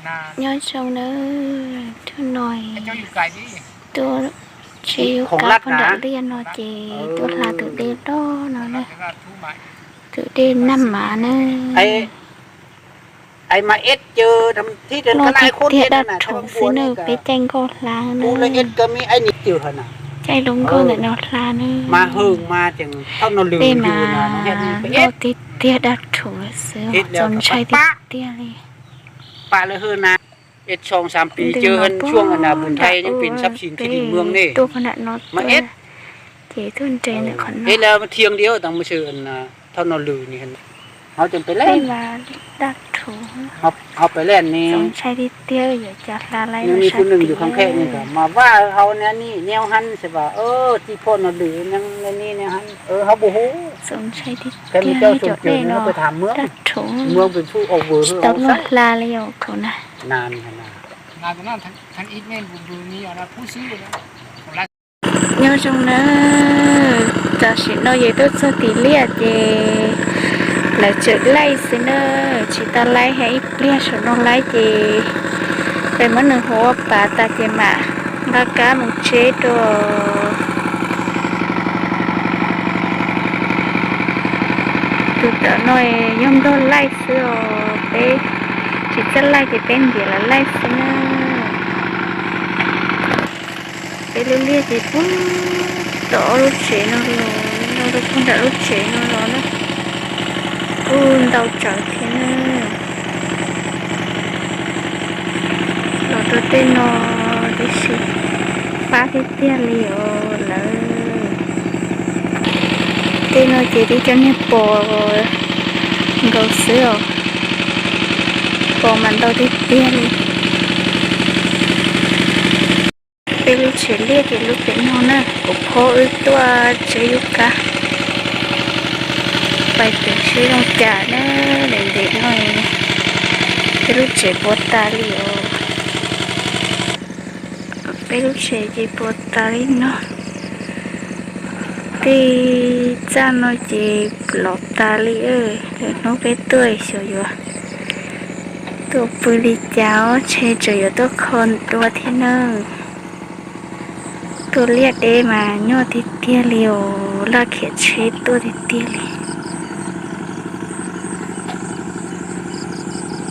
Nyob zoo nawb, hnub no tuaj tsev Yub Kab pog nram liaj no ces tuaj hla tus dej loj no na, tus dej Naj Mav na. Loj tiag tiag dab rhuv xwb na, peb caij nkoj hla na. Caij lub nkoj ntawm no hla na. Dej mas loj tiag tiag dab rhuv xwb, txaus ntshai tiag tiag li. Ntawm no tuaj, peb tuaj pog nram no tuaj, ces tuaj nres ntawm qhov no. Dej mas dab rhuv, txaus ntshai tiag tiag, yuav cas hla laib no sab tiag. Txaus ntshai tiag tiag li cov dej no, dab rhuv, tsis tau luag hla li os kuv na. Nyob zoo na, tam sim no yus tuaj txog tim liaj ces lawv tseem laij xwb na, tsis tau laij, ib pliag saum no laij ces peb muab nws hu ua pas tas ces mam nqa kab mus tseb dua. Tus tom no yog nplog laij xwb os, peb tsis txawj laij ces peb ntiav lawv laij xwb na. Peb lub liaj ces puag tom lub tsev no los, no rau puag nram lub tsev no los na, kuj ntau tsawv thiab na. Los rau tej no tib si, fab tiag tiag li os lawm. Tej no ces tib co niag pos nkaus xwb os, pos mas ntau tiag tiag li. Peb lub tsev liaj ces lub pem no na, kuv phob wb tuaj tsev Yub Kab, pais pem seb zoo cas na. Daim ntev no peb lub tsev puas tas li os. Peb lub tsev ces puas tas li no. Tej txaj no ces lov tas li, lwm hnub peb tuaj xyov yuav tuaj pw li cas os, ntshe tseem yuav tuaj kho dua thiab na. Tuaj liaj deb mas nyuaj tiag tiag li os, laj khiav tsheb tuaj tiag tiag li.